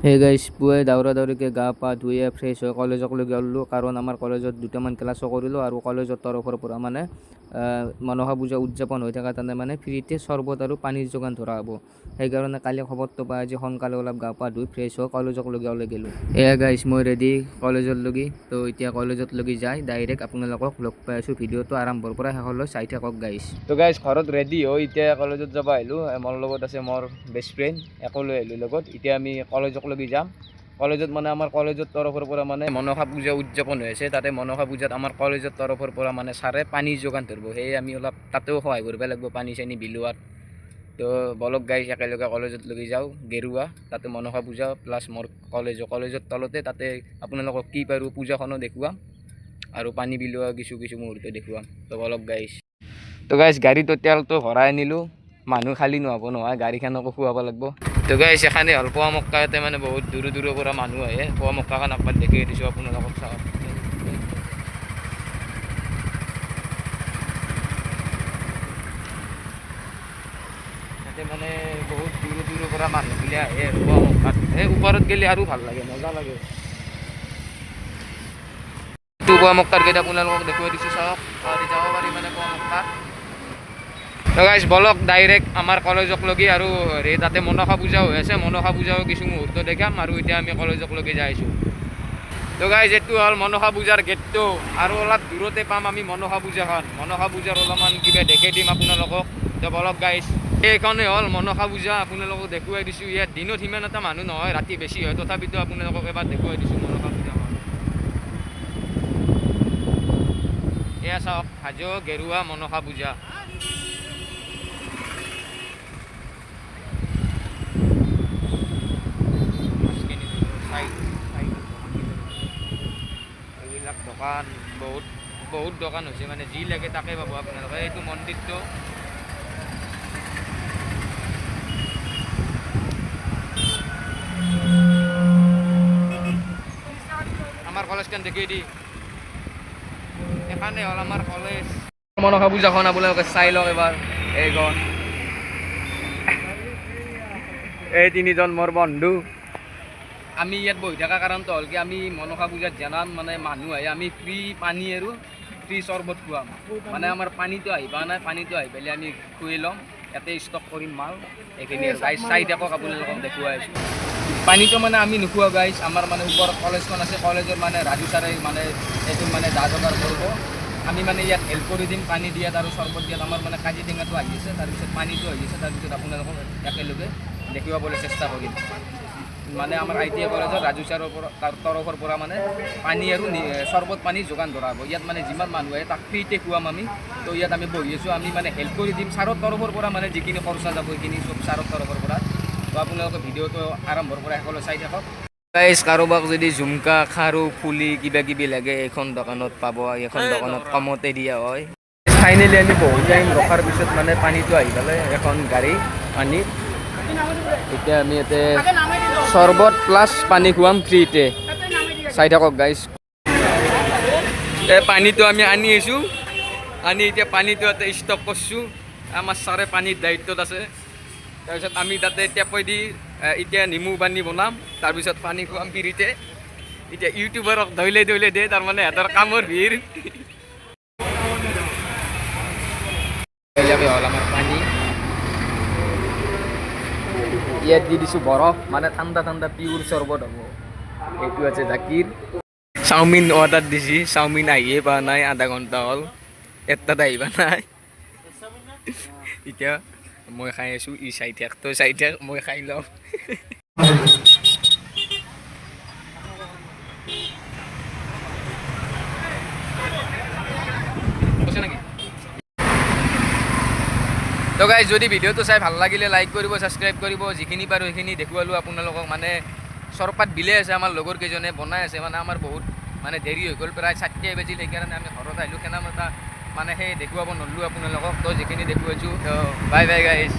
হে গাইছ, পুৱাই দৌৰা দৌৰিকৈ গা পা ধুই ফ্ৰেছ হৈ কলেজক লগি ওলালোঁ। কাৰণ আমাৰ কলেজত দুটামান ক্লাছো কৰিলোঁ আৰু কলেজৰ তৰফৰ পৰা মানে মনসা পূজা উদযাপন হৈ থকা তাতে মানে ফ্ৰীতে চৰ্বত আৰু পানীৰ যোগান ধৰা হ'ব। সেইকাৰণে কালি খবৰটো পাই আজি সোনকালে অলপ গা পা ধুই ফ্ৰেছ হৈ কলেজক লগি ওলাই গ'লোঁ। এয়া গাইছ, মই ৰেডি কলেজত লগি। তো এতিয়া কলেজত লগি যাই ডাইৰেক্ট আপোনালোকক লগ পাই আছোঁ। ভিডিঅ'টো আৰম্ভৰ পৰা শেষলৈ চাই থাকক গাইছ। তো গাইছ, ঘৰত ৰেডি হৈ এতিয়া কলেজত যাব আহিলোঁ। মোৰ লগত আছে মোৰ বেষ্ট ফ্ৰেণ্ড, একো লৈ আহিলোঁ লগত। এতিয়া আমি কলেজক লগি যাম। কলেজত মানে আমাৰ কলেজৰ তৰফৰ পৰা মানে মনসা পূজা উদযাপন হৈ আছে। তাতে মনসা পূজাত আমাৰ কলেজৰ তৰফৰ পৰা মানে ছাৰে পানী যোগান ধৰিব। সেয়ে আমি অলপ তাতেও সহায় কৰিব লাগিব পানী চানী বিলোৱাত। তো বলক গাইছ, একেলগে কলেজত লগি যাওঁ। গেৰুৱা তাতে মনসা পূজা প্লাছ মোৰ কলেজৰ তলতে তাতে আপোনালোকক কি পাৰোঁ পূজাখনো দেখুৱাম আৰু পানী বিলোৱা কিছু কিছু মুহূৰ্ত দেখুৱাম। তো বলক গাইছ। তো গাইছ, গাড়ীটো তেলটো ভৰাই আনিলোঁ। মানুহ খালী নহ'ব নহয়, গাড়ীখনকো খুৱাব লাগিব। তো গাইছ, এখানে হ'ল পোৱামক্কা। ইয়াতে মানে বহুত দূৰ দূৰৰ পৰা মানুহ আহে। পোৱামক্কাখন একবাৰ দেখাই দিছোঁ আপোনালোকক, চাওক। ইয়াতে মানে বহুত দূৰ দূৰৰ পৰা মানুহবিলাক আহে আৰু পোৱামক্কাত। এই ওপৰত গ'লে আৰু ভাল লাগে, মজা লাগে। এইটো পোৱামক্কাৰ গেট আপোনালোকক দেখুৱাই দিছোঁ, চাওক। আৰু যাব পাৰি মানে পোৱামক্কাত। তো গাইছ, বলক ডাইৰেক্ট আমাৰ কলেজক লগি। আৰু হেৰি তাতে মনসা পূজাও হৈ আছে, মনসা পূজাও কিছু মুহূৰ্ত দেখাম। আৰু এতিয়া আমি কলেজক লগি যাই আছোঁ। তো গাইজ, এইটো হ'ল মনসা পূজাৰ গেটটো আৰু অলপ দূৰতে পাম আমি মনসা পূজাখন। মনসা পূজাৰ অলপমান কিবা দেখাই দিম আপোনালোকক। তো বলক গাইজ, এইখনেই হ'ল মনসা পূজা, আপোনালোকক দেখুৱাই দিছোঁ। ইয়াত দিনত সিমান এটা মানুহ নহয়, ৰাতি বেছি হয়। তথাপিতো আপোনালোকক এবাৰ দেখুৱাই দিছোঁ মনসা পূজাখন। এয়া চাওক, হাজো গেৰুৱা মনসা পূজা। এইবিলাক দোকান, বহুত বহুত দোকান হৈছে, মানে যি লাগে তাকে পাব আপোনালোকে। এইটো মন্দিৰটো। আমাৰ কলেজখন দেখিয়ে দি। এখানে হ'ল আমাৰ কলেজ। মনসা পূজাখন আপোনালোকে চাই লওক এবাৰ। এইখন, এই তিনিজন মোৰ বন্ধু। আমি ইয়াত বহি থকা কাৰণটো হ'ল কি, আমি মনসা পূজাত জনাম মানে মানুহ আহে, আমি ফ্ৰী পানী আৰু ফ্ৰী চৰ্বত খুৱাম। মানে আমাৰ পানীটো আহি পোৱা নাই, পানীটো আহি পেলাই আমি খুৱাই ল'ম। ইয়াতে ষ্টক কৰিম মাল এইখিনি। গাইজ, চাই থাকক, আপোনালোকক দেখুৱাই আছোঁ। পানীটো মানে আমি নোখোৱা গাইজ, আমাৰ মানে ওপৰত কলেজখন আছে, কলেজৰ মানে ৰাজু ছাৰে মানে এইটো মানে যা যোগাৰ কৰিব। আমি মানে ইয়াত হেল্প কৰি দিম পানী দিয়াত আৰু চৰ্বত দিয়াত। আমাৰ মানে কাজি টেঙাটো আহি আছে, তাৰপিছত পানীটো আহি আছে, তাৰপিছত আপোনালোকক একেলগে দেখুৱাবলৈ চেষ্টা কৰিম। মানে আমাৰ আই.টি.আই কলেজৰ ৰাজু ছাৰৰ পৰা, তাৰ তৰফৰ পৰা মানে পানী আৰু চৰ্বত পানী যোগান ধৰা হ'ব। ইয়াত মানে যিমান মানুহ আহে তাক ফ্ৰীতে খুৱাম আমি। তো ইয়াত আমি বহি আছোঁ, আমি মানে হেল্প কৰি দিম ছাৰৰ তৰফৰ পৰা। মানে যিখিনি খৰচা যাব সেইখিনি চব ছাৰৰ তৰফৰ পৰা। তো আপোনালোকে ভিডিঅ'টো আৰম্ভৰ পৰা শেষলৈ চাই থাকক গাইজ। কাৰোবাক যদি ঝুমকা, খাৰু, ফুলি কিবা কিবি লাগে, এইখন দোকানত পাব। এইখন দোকানত কমতে দিয়া হয়। ফাইনেলি আমি বহুত টাইম ৰখাৰ পিছত মানে পানীটো আহি পালে, এখন গাড়ী পানী। এতিয়া আমি ইয়াতে চৰ্বত প্লাছ পানী খুৱাম ফ্ৰীতে। চাই থাকক গাইজ। এই পানীটো আমি আনি আছোঁ, আনি এতিয়া পানীটো ইয়াতে ষ্টক কৰিছোঁ। আমাৰ ছাৰে পানীৰ দায়িত্বত আছে। তাৰপিছত আমি তাতে টেপেদি এতিয়া নেমু পানী বনাম, তাৰপিছত পানী খুৱাম ফ্ৰীতে। এতিয়া ইউটিউবাৰক ধৰিলে ধৰিলে দে, তাৰমানে সিহঁতৰ কামৰ ভিৰ। এইবিলাকে হ'ল আমাৰ পানী। ইয়াত দি দিছোঁ বৰফ, মানে ঠাণ্ডা ঠাণ্ডা পিয়ৰ চৰ্বত হ'ব। এইটো আছে জাকিৰ। চাওমিন অৰ্ডাৰ দিছি, চাওমিন আহিয়ে পোৱা নাই, আধা ঘণ্টা হ'ল, এটাত আহিবা নাই। এতিয়া মই খাই আছোঁ, ই চাই থাক, তই চাই থাক, মই খাই লওঁ। কৈছে নেকি? তো গাইজ, যদি ভিডিঅ'টো চাই ভাল লাগিলে লাইক কৰিব, ছাবস্ক্ৰাইব কৰিব। যিখিনি পাৰোঁ সেইখিনি দেখুৱালোঁ আপোনালোকক। মানে চৰপাত বিলাই আছে, আমাৰ লগৰ কেইজনে বনাই আছে। মানে আমাৰ বহুত মানে দেৰি হৈ গ'ল, প্ৰায় 4টাই বাজিল। সেইকাৰণে আমি ঘৰত আহিলোঁ। কেনে এটা মানে সেই দেখুৱাব নোৱাৰিলোঁ আপোনালোকক। তো যিখিনি দেখুৱাইছোঁ। তো বাই বাই গাইজ।